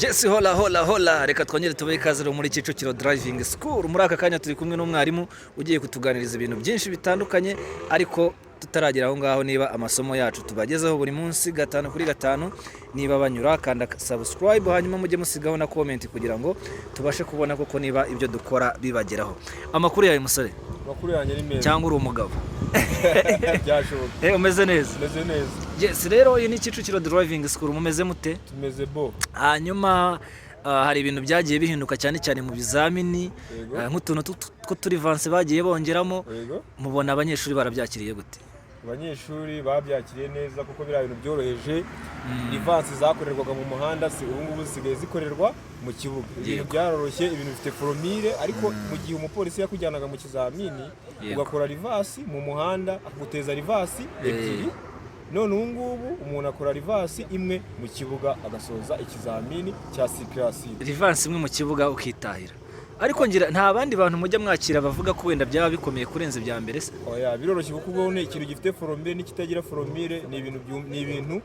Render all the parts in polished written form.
Yes, hola hola hola! Reka twongere tubahe ikaze rero muri Kicukiro Driving School. Muri aka kanya turi kumwe n'umwarimu ugiye kutuganiriza ibintu byinshi bitandukanye, ariko tutaragera aho ngaho, niba amasomo yacu tubagezeho buri munsi gatanu kuri gatanu, niba banyura, kanda subscribe, hanyuma mujye musigaho na comment kugira ngo tubashe kubona koko niba ibyo dukora bibageraho. Amakuru yawe, musore? Amakuru yanjye ni meza. Cyangwa uri umugabo? Byashoboka. Umeze neza? Meze neza. Yes, rero iyi ni Kicukiro Driving School. Mumeze mute? Tumeze bo. Hanyuma hari ibintu byagiye bihinduka cyane cyane mu bizamini, nk'utuntu tw'uturivanse bagiye bongeramo. Mubona abanyeshuri barabyakiriye gute? Abanyeshuri babyakiriye neza kuko biriya bintu byoroheje. Reverse zakorerwaga mu muhanda si ubu ngubu zisigaye zikorerwa mu kibuga. Ibintu byaroroshye, ibintu bifite formule, ariko mu gihe umupolisi yakujyanaga mu kizamini ugakora reverse mu muhanda akaguteza reverse ebyiri, none ubu ngubu umuntu akora reverse imwe mu kibuga agasoza ikizamini cya circulation. Reverse imwe mu kibuga ukitahira. Ariko ngira nta bandi bantu mujya mwakira bavuga ko wenda byaba bikomeye kurenza ibya mbere se? Oya, biroroshye kuko ubona ikintu gifite formule n'ikitagira formule ni ibintu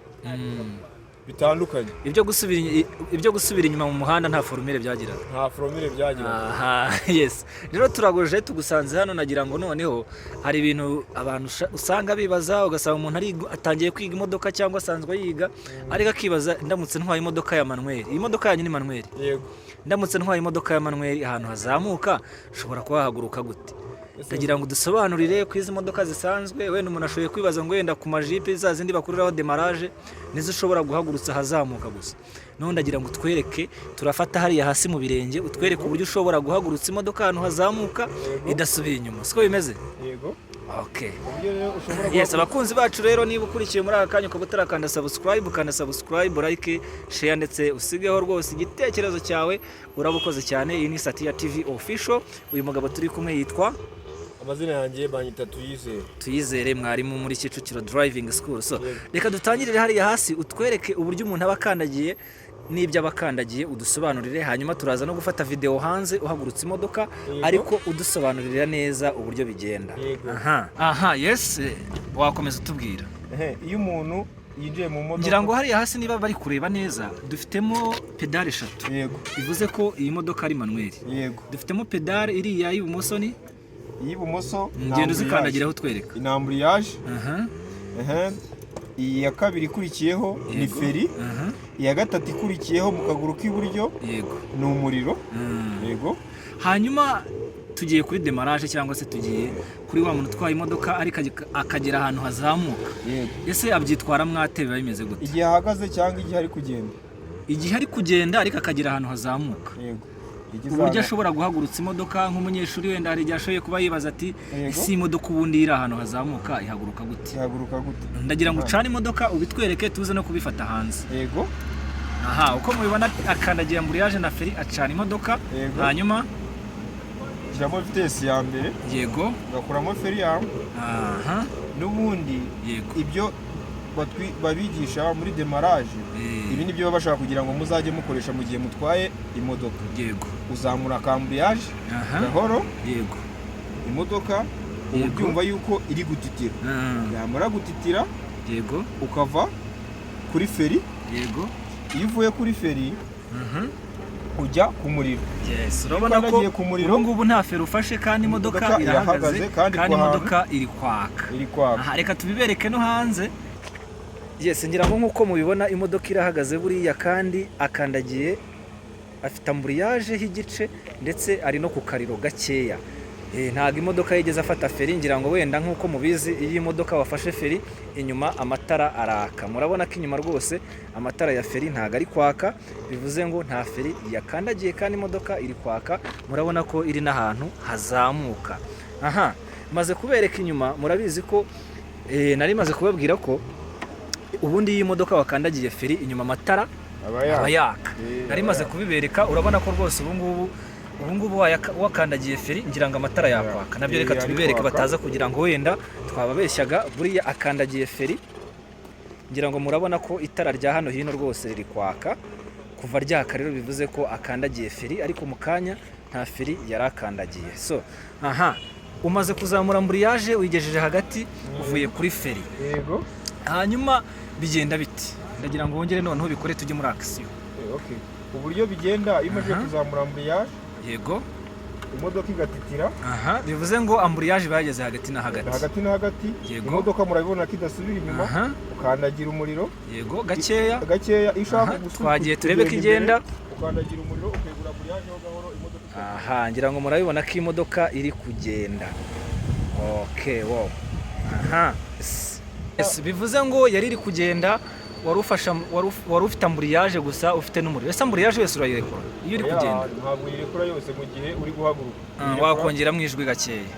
bitandukanye. Ibyo gusubira inyuma mu muhanda nta formule byagiraga? Nta formule byagira. Aha, yes. Rero turagoje tugusanze hano, nagira ngo noneho hari ibintu abantu usanga bibaza, ugasanga umuntu atangiye kwiga imodoka cyangwa asanzwe yiga, ariko akibaza: ndamutse ntwaye imodoka ya manuel, iyi modoka yanyu ni manuel? Yego. Ndamutse ntwaye imodoka ya manuel, ahantu hazamuka nshobora kuhahaguruka gute? Ese- Ndagira ngo dusobanurire ko izi modoka zisanzwe, wenda umuntu ashoboye kwibaza ngo wenda ku majipe za zindi bakuriraho démarrage nizo ushobora guhagurutsa ahazamuka gusa. Noneho ndagira ngo utwereke, turafata hariya hasi mu birenge, utwereke uburyo ushobora guhagurutsa imodoka ahantu hazamuka idasubiye inyuma. Siko bimeze? Yego. Okay. Uburyo rero ushobora Yes, abakunzi bacu rero, niba ukurikiye muri aka kanya ukaba utarakanda subscribe, ukanda subscribe, like, share, ndetse usigeho rwose igitekerezo cyawe, uraba ukoze cyane. Iyi ni Satya TV Official. Uyu mugabo turi kumwe yitwa? Amazina yanjye banyita Tuyizere. Tuyizere, mwarimu muri Kicukiro Driving School. So Yego. reka dutangirire hariya hasi, utwereke uburyo umuntu aba akandagiye n'ibyo aba akandagiye, udusobanurire, hanyuma turaza no gufata video hanze uhagurutse imodoka, ariko udusobanurira neza uburyo bigenda. Yego. Aha, yes, wakomeza utubwira. Ehe, iyo umuntu yinjiye mu modoka, Ngira ngo hariya hasi, niba bari kureba neza, dufitemo pédale eshatu. Bivuze ko iyi modoka ari manuel. Yego. Dufitemo pédale iriya y'ibumoso ni? Iy'ibumoso Ngenda uzikandagiraho utwereka. Ni embrayage. Aha. Ehe, iyi ya kabiri ikurikiyeho ni feri. Iya gatatu ikurikiyeho mu kaguru k'iburyo ni umuriro. Yego. Hanyuma tugiye kuri démarrage, cyangwa se tugiye kuri wa muntu utwaye imodoka ariko akagera ahantu hazamuka. Ese abyitwara mwate? Biba bimeze gute? Igihe ahagaze cyangwa igihe ari kugenda? Igihe ari kugenda ariko akagera ahantu hazamuka. Yego. Uburyo ashobora guhagurutsa imodoka nk'umunyeshuri, wenda hari igihe ashoboye kuba yibaza ati: "Ese iyi modoka ubundi iri ahantu hazamuka ihaguruka gute?" Ihaguruka gute? Ndagira ngo ucane imodoka ubitwereke, tuze no kubifata hanze. Yego. Aha, uko mubibona, akandagira embrayage na feri, acana imodoka. Hanyuma? Shyiramo vitesse ya mbere. Ugakuramo feri yawe. N'ubundi ibyo babigisha muri démarrage, ibi ni byo baba bashaka kugira ngo muzajye mukoresha mu gihe mutwaye imodoka. Uzamura aka embrayage gahoro. Imodoka uba ubyumva yuko iri gutitira. Yamara gutitira, ukava kuri feri. Iyo uvuye kuri feri, ujya ku muriro. Yes, urabona ko Ukandagiye ku muriro, ubu ngubu nta feri ufashe kandi imodoka imodoka irahagaze, irahagaze kandi kandi ku hantu imodoka iri kwaka. Iri kwaka. Aha, reka tubibereke no hanze. Yes, ngira ngo nk'uko mubibona, imodoka irahagaze buriya kandi akandagiye, afite embrayage y'igice, ndetse ari no ku kariro gakeya. Ntabwo imodoka yigeze afata feri. Ngira ngo wenda nk'uko mubizi, iyo imodoka wafashe feri, inyuma amatara araka. Murabona ko inyuma rwose amatara ya feri ntabwo ari kwaka, bivuze ngo nta feri yakandagiye kandi imodoka iri kwaka. Murabona ko iri n'ahantu hazamuka. Aha maze kubereka inyuma, murabizi ko nari maze kubabwira ko ubundi iyo imodoka wakandagiye feri, inyuma amatara aba aba yaka. Yaka. Nari Aba maze yaka. kubibereka. Urabona ko rwose ubu ngubu wakandagiye feri, ngira ngo amatara yakwaka nabyo. Reka Ari tubibereke kwaka. bataza kugira ngo wenda twababeshyaga. Buriya akandagiye feri, ngira ngo murabona ko itara rya hano hino rwose riri kwaka. Kuva ryaka rero bivuze ko akandagiye feri, ariko mu kanya nta feri yari akandagiye. So aha umaze kuzamura embrayage, wigejeje hagati, uvuye kuri feri. Yego. Hanyuma bigenda biti? Ndagira ngo wongere noneho ubikore, tujye muri action. Okay. Uburyo bigenda, iyo umaze kuzamura embrayage, imodoka igatitira. Aha, bivuze ngo embrayage bageze hagati na hagati. Hagati na hagati. Imodoka murabibona ko idasubira inyuma. Ukandagira umuriro. Yego, gakeya. Gakeya. Iyo ushaka Twagiye, turebe ko kugenda imbere, igenda. ukandagira umuriro, ukegura embrayage ho gahoro, imodoka ikagenda. Aha, ngira ngo murabibona ko imodoka iri kugenda. Okay, wow. Aha. Yes, bivuze ngo yari iri kugenda, wari ufasha, wari ufite embrayage gusa, ufite n'umuriro. Ese embrayage yose urayirekura iyo uri Oya, kugenda? Ntabwo uyirekura yose mu gihe uri guhaguruka. Wakongeramo ijwi gakeya.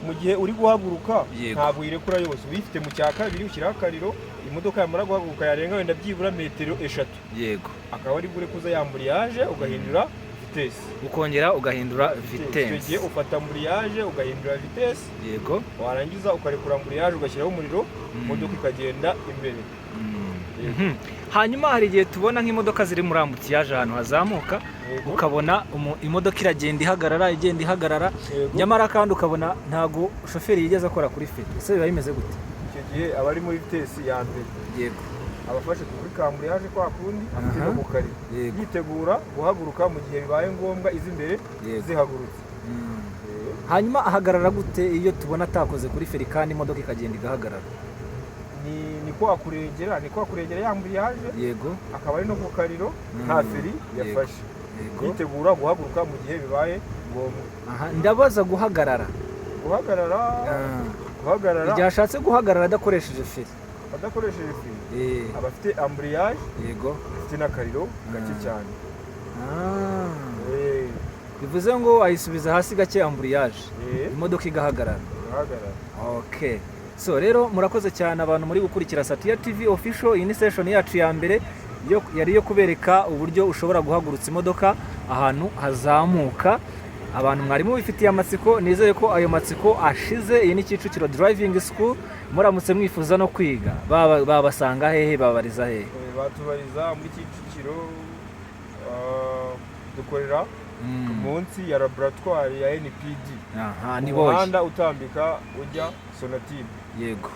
Mu gihe uri guhaguruka, ntabwo uyirekura yose. Uyifite mu cya kabiri, ushyiraho akariro, imodoka yamara guhaguruka, yarenga wenda byibura metero 3, akaba ari bure kuza ya embrayage, ugahindura vitesse. Ukongera ugahindura Icyo gihe vitesse. ufata embrayage, ugahindura vitesse, warangiza ukarekura embrayage, ugashyiraho umuriro, imodoka ikagenda imbere. Hanyuma hari igihe tubona nk'imodoka ziri muri embouteillage ahantu hazamuka, ukabona imodoka iragenda ihagarara, igenda ihagarara, nyamara kandi ukabona ntago shoferi yigeze akora kuri feri. Ese biba bimeze gute? Icyo gihe aba ari muri vitesse ya mbere, aba afashe kuri ka embrayage kwa kundi, afite no ku kariro, yitegura guhaguruka mu gihe bibaye ngombwa iz'imbere zihagurutse. Hanyuma ahagarara gute iyo tubona atakoze kuri feri kandi imodoka ikagenda igahagarara? Ni kwa kuregera ya embrayage, akaba ari no ku kariro, nta feri yafashe, yitegura guhaguruka mu gihe bibaye ngombwa. Aha ndabaza guhagarara. Guhagarara, guhagarara. Igihe ashatse guhagarara adakoresheje feri. Adakoresheje feri, aba afite embrayage, afite n'akariro gake cyane. Bivuze ngo ayisubiza hasi gake embrayage, imodoka igahagarara. Guhagarara. Okay. So rero murakoze cyane abantu muri gukurikira Satya TV Official. Iyi ni session yacu ya mbere yo, yari yo kubereka uburyo ushobora guhagurutsa imodoka ahantu hazamuka. Abantu mwari mubifitiye amatsiko, nizere ko ayo matsiko ashize. Iyi ni Kicukiro Driving School. Muramutse mwifuza no kwiga, babasanga hehe, babariza hehe? Batubariza muri Kicukiro, dukorera munsi ya laboratoire ya NPD, Aha ni Boye. umuhanda utambika ujya Sonatube. Yego,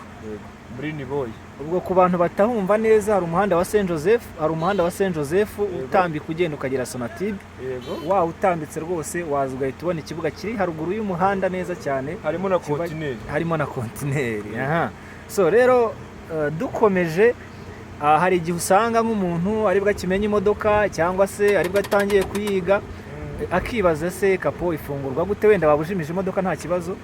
muri Niboye. Ubwo ku bantu batahumva neza, hari umuhanda wa Saint Joseph, hari umuhanda wa Saint Joseph utambika ugenda ukagera Sonatube. Wa utambitse rwose, waza ugahita ubona ikibuga kiri haruguru y'umuhanda neza cyane. Harimo na kontineri. Harimo na kontineri. Aha, so rero dukomeje, hari igihe usanga nk'umuntu aribwo akimenya imodoka cyangwa se aribwo atangiye kuyiga, akibaza: se capot ifungurwa gute? Wenda waba ujimije imodoka nta kibazo.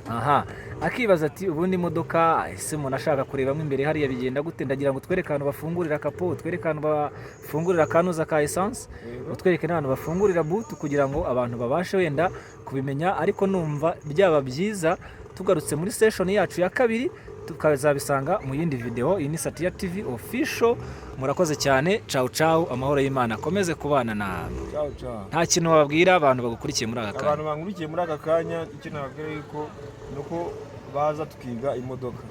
Aha akibaza ati: ubundi imodoka, ese umuntu ashaka kurebamo imbere hariya bigenda gute? Ndagira ngo twereke ahantu bafungurira capot, twereke ahantu bafungurira akanuza ka essence, utwereke n'ahantu bafungurira boot, kugira ngo abantu babashe wenda kubimenya. Ariko numva byaba byiza tugarutse muri session yacu ya kabiri, tukazabisanga mu yindi video. Iyi ni Satya TV Official. Murakoze cyane. Ciao ciao, amahoro y'Imana akomeze kubana nawe. Ciao ciao. Nta kintu wababwira abantu bagukurikiye muri aka kanya? Abantu bankurikiye muri aka kanya, icyo nababwira yuko ni uko baza tukiga imodoka.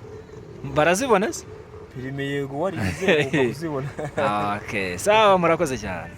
Barazibona se? Permis yego, warize ugomba kuzibona. Okay, sawa, murakoze cyane.